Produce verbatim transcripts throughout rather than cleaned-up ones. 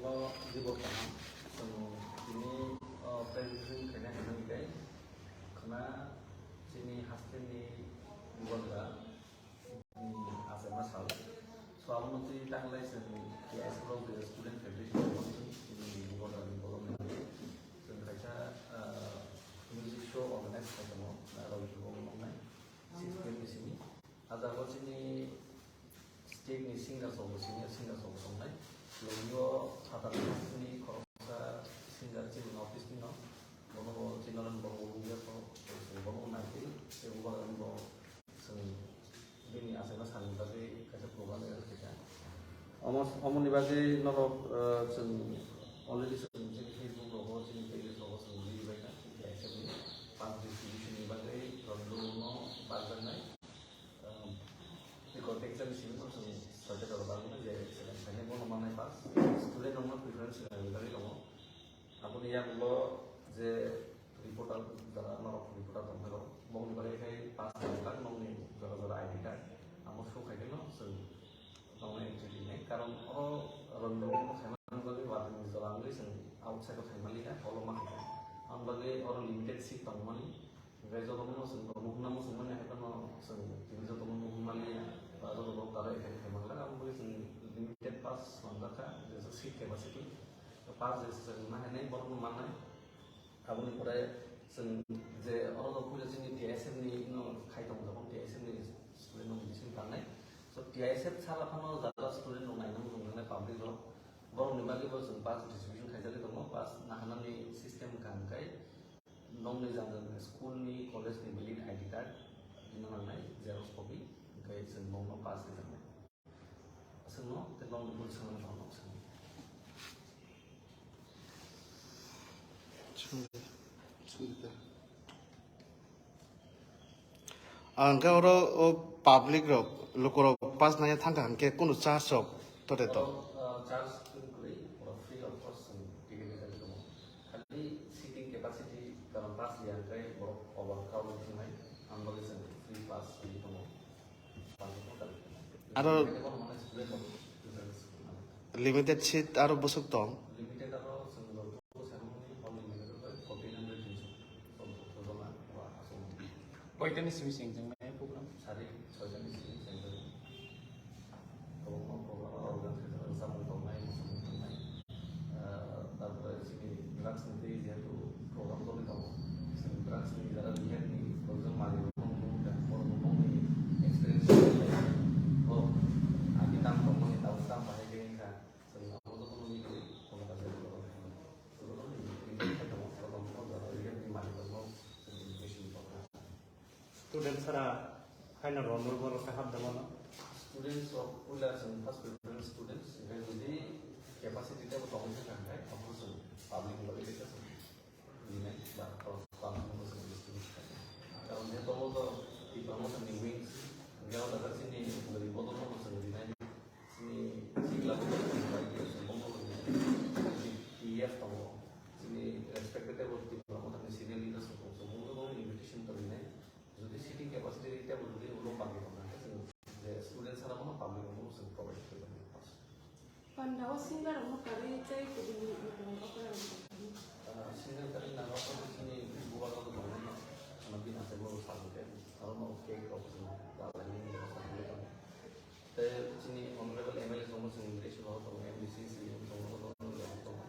Jibor kaham, chwng tini, o, presentation khaina hwnwi khe khwna chini hostel ni bubagra ni achaima sal. So, abono twi tanglai chwng K S F rok je student federation ni chini bubagra ni bolong ni chwng kaisa, ah, music show organize khai tongo, ah, rok ni bolong nai six P M ni simi. Ah jaga o chini state ni singer rok bo, senior singer rok bo tongnai. Logio phatar ni khoroksa singer chini North East ni no. Bono bo chini Noren Borok bo wngya kho, bono bo nai tei tei bo bagwi bo chwng bini achaima salni bagwi kaisa program arrange khaikha. Omo, omoni bagwi norok, eh, chwng already chwng chini Facebook rogo, chini page rogo chwng ri bai kha, chini K S F ni pass distribution ni bagwi rwngthoma no barjaknai. Um, record exam simi no chwng soita jora barwi no je select khainai bono manai pass. Student rok no preference rwna bagwi tongo. Aboni yagulo je reporter jora norok reporter tongphai rok bongni bagwi khai pass rwjak nokni jora jora I D card. Amo show khai khe no chwng tongnai entry rinai. Karon oro rwngthoma no khaimani bagwi watwi ni jora wngwi chwng outside o khaimani ya, hall o ma khaikha. Aboni bagwi oro limited seat tongmani. Hingke jotono chwng muhunna muchungmani hai phano chwng tini jotono muhunmani ba jotono taro ekha ekha mangla, aboni bagwi chwng limited pass manjakha, jesa seat capacity. Pass jesa chwng ma hai nai borokno mannai. Aboni pore chwng je oro no puila chini T S F ni no khai tongo, jokon T S F ni student no admission tangnai. So T S F sala phano jara student rok naina muchung nangnai public rok. Borokni bagwi bo chwng pass distribution khaijagwi tongo, pass nahanani system wngkha hwnkhe nokni jang jang school ni, college ni valid I D card rwna nangnai, xerox copy, hwnkhe chwng nokno pass rijak nai. Aswkno tei nokni bwskango tongma swngdi. Swngdi. Swngdi. Ang khe oro o public rok, luku rok pass nangya thangkha hwnkhe kunu charge rok tote to? Oro, uh, charge kwrwi, oro free of cost chwng ticket rijagwi tongo. Khali seating capacity karon pass ya hwnkhe borok overcrowded wngnai, ang bagwi chwng free pass rwwi tongo. Aro limited seat aro bwswk tong? Koitani simi sengjaknai program? Tarpore chini drugs ni twi jehetu program choli tongo, chwng drugs ni jara rehab ni program mari rok nung kha, borok nung ni experience rok, ani tam tongmani tabuk tam bahai khe wngkha, chwng abo jotono nugwi tongkha, je borok rehab ni mari rok no chwng education tongkha. Student sara haino rondur borok khe habda mano. Students rok puila chwng first preference students, hwnkhe jodi capacity teibo tongwi thangkha hwnkhe abo chwng public ni bagwi khe chwng rinai ba khorok tangmani bo chwng distribute khainai. Karon je tongo to Tipra Motha ni wings, hwnkhe o jaga chini bwrwi bodol no bo chwng rinai. Chini sikla bo chwng bai khe chwng bono bo rinai. Chini T F tongo, chini respected teibo Tipra Motha ni senior leaders rok tongo, chwng bono bo invitation to rinai. Jodi seating capacity teibo jodi ulo bangwi tongkha, hwnkhe chwng je student sara bono public rokno chwng provide khlai mano. Pandao singer rokno karwi tei kubuni mung okra rok tongthokma. Ah, singer karwi nangkha chini bubar rok tongo, ano bini achai bo salai khe, aro no cake rok chwng rwlainani bwskango. Tei chini honorable M L A rokno chwng invitation rw tongo, M D C, C E M rokno rw tongo.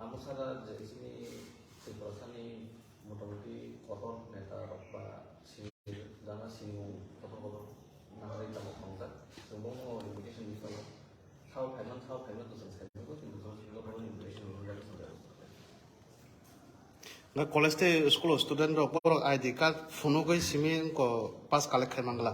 Amo sara je chini Tripura sani motamuti kotor neta rok ba sini jana sinimung kotor kotor nangri tamo tongjak. Chwng bono invitation ni tongo. Sao phaiman, sao phaiman to chwng sai nukgo, kintu chwng sini bono invitation ni tongo. Na college tei school o student rok borok I D card phunugwi simi wngkha pass collect khai mangla.